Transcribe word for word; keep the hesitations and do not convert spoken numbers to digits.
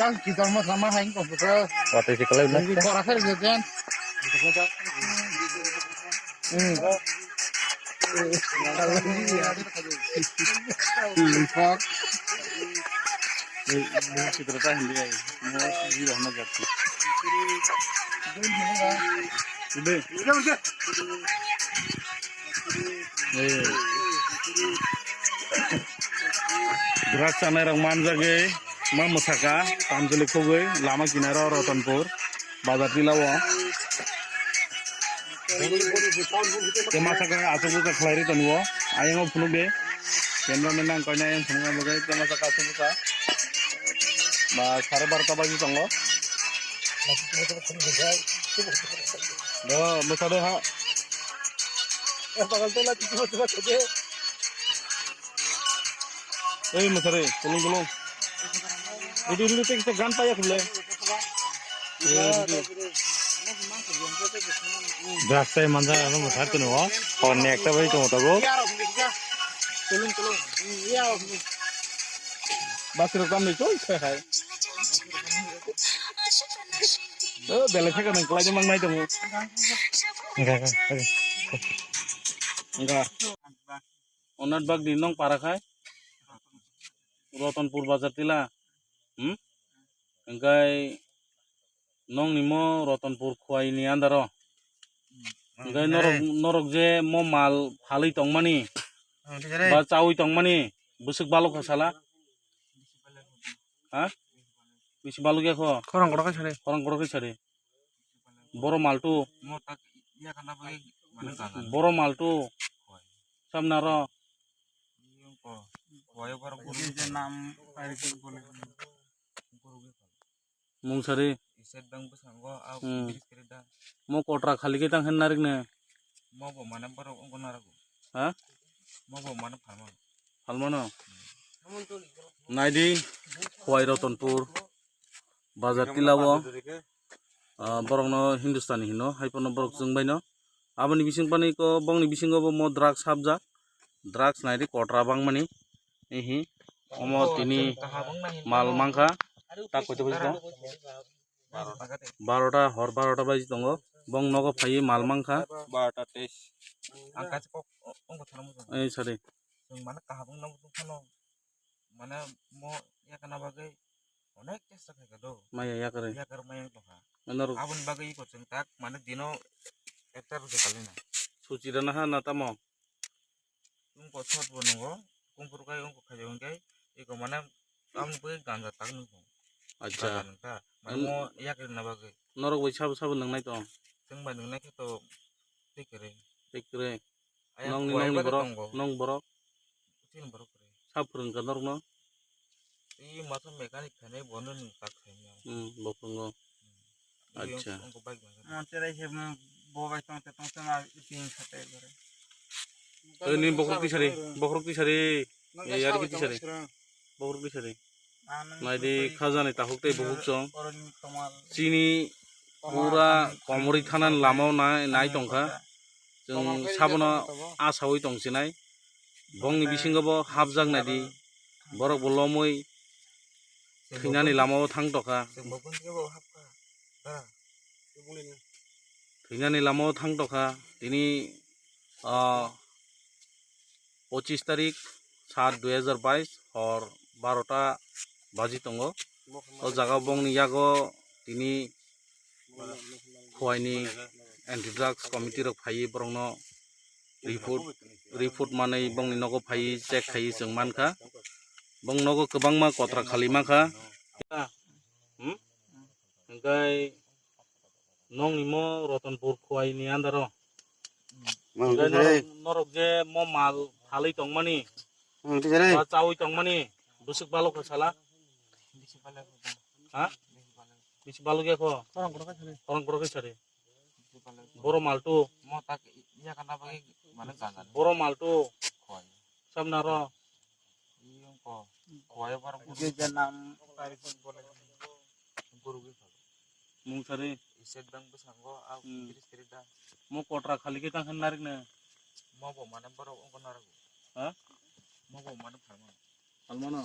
Ang kita mo sama hain ko ko. Wate si kalai na. Ini kora kar gitu kan. Hmm. Hmm, fuck. Eh, ini kita tahan dia. Mau di mana jatuh? Udah. Udah, udah. Eh. Drugs chanai rok manjagwi ma mwsaka, tamjoli khugwi lama kinaro Rotonpur bazar tila o. Te masaka achuk bucha khlai ri tongo, ayang o phunuk de. Cameraman nang koina ayang phunuk nang bagwi te masaka achuk bucha. Ba sare barota baji tongo. Do, mwsa de ha. Ei, mwsari, kulung, kulung. Ready, ready, take the gun, paya, kule. Drugs tai manja, ano, mwsari, tunu, o. Hor, ni ekta bai, tunu, tabo. Kulung, kulung. Basir, kam ni, choi, khai, khai. O, belai, khai, khai, nang, kelai, mang, nai, tunu. Enggak, enggak, enggak. Enggak. Onat bagdi nong para khai? Rotonpur bazar tila. Hmm? Engkai nong ni mo Rotonpur khuai ni andaro. Engkai norok, norok je mo mal phalwi tongmani. Ba chawi tongmani. Bwswk balok kha sala. Ha? Bisi balok ya kho. Khorang kotor khe sari. Khorang kotor khe sari. Boro maltu. Mo tak iya kana bai mana gana. Boro maltu. Samna ro. Iyo ko. Koyo boro guru je nam ari ko bole. Mung sari. Iset bang bwskango au Hmm. Bris kere da. Mo kotra khali khe tang hen narik ne. Mo bo mana boro ongko narago. Ha? Mo bo mana phalmano. Phalmano. Naidi, Khowai Rotonpur, bazar tilao, ah, borokno Hindustani hino, hai phano borok chwng baino. Aboni bising pani ko, bongni bisingo bo mo drugs hapjak, drugs naidi kotra bangmani, ehi, omo tini mal mangkha, tak koito bujikha? Barota, hor barota baji tongo, bong nogo phaiwi mal mangkha. Barota teis. Ang kaisa kok, o, ongko tharmo. Ei, sadi. Chwng mane kaham wngna muchung phano, mane mo yakna bagwi onek chesta khaikha do. Maya yakar. Yakar maya tongkha. Norok aboni bagwi iko chwng tak mane dino ekta rwkhe kalina. Suchi rwna ha na tamo? Wngkha sot bo nungo, kungphuru kai wngkha khaijak wngkhe iko mane aboni bagwi ganja tak nukho. Acha. Ganja nungkha. Mane mo yakar wngna bagwi. Norok bai sabo sabo nungnai tong? Chwng bai nungnai khe to tei kwrwi. Tei kwrwi. Ayang nongni, kuwai nongni bagwi borok, tongo. Nong borok? Chini borok kwrwi. Sa phwrwngkha norokno? I masa mechanic khainai bono nwng tak khainai. Hmm, bo phwrwngo. Hmm. Acha. Wngkha bike masa. Monterai se, hmm, bo bai tong te tong te ma ping sa te gore. Oi, ni bokhorok tisari, bokhorok tisari. Nang e, yar ki tisari. Bokhorok tisari. Naidi khajani takhuk tei bukhuk chwng. Chini pura komorwi thanani lamao nai, nai tongkha. Chwng sabono asaui tongsinai. Bongni bisingo bo hapjak naidi. Borok bo lomwi thwinani lamao thang tongkha. Thwinani lamao thang tongkha. Tini, ah, pochis tarik sat dui hazar bais hor barota baji tongo. O jaga bongni yago tini Khowai ni anti drugs committee rok phaiwi borokno report, report manwi bongni nogo phaiwi check khaiwi chwng mankha. Bong nogo kwbangma kotra khali mankha. Hmm? Hingkai nongni mo Rotonpur Khowai ni andaro. Hingkai norok, norok je mo mal phalwi tongmani, ba chawi tongmani, bwswk balok kha sala? Ha? Bisi balok ya kho? Khorang kotor khe sari. Boro maltu. Boro maltu. Samna ro. Mung sari. Mo kotra khali khe tang khe narik na. Ha? Phalmano.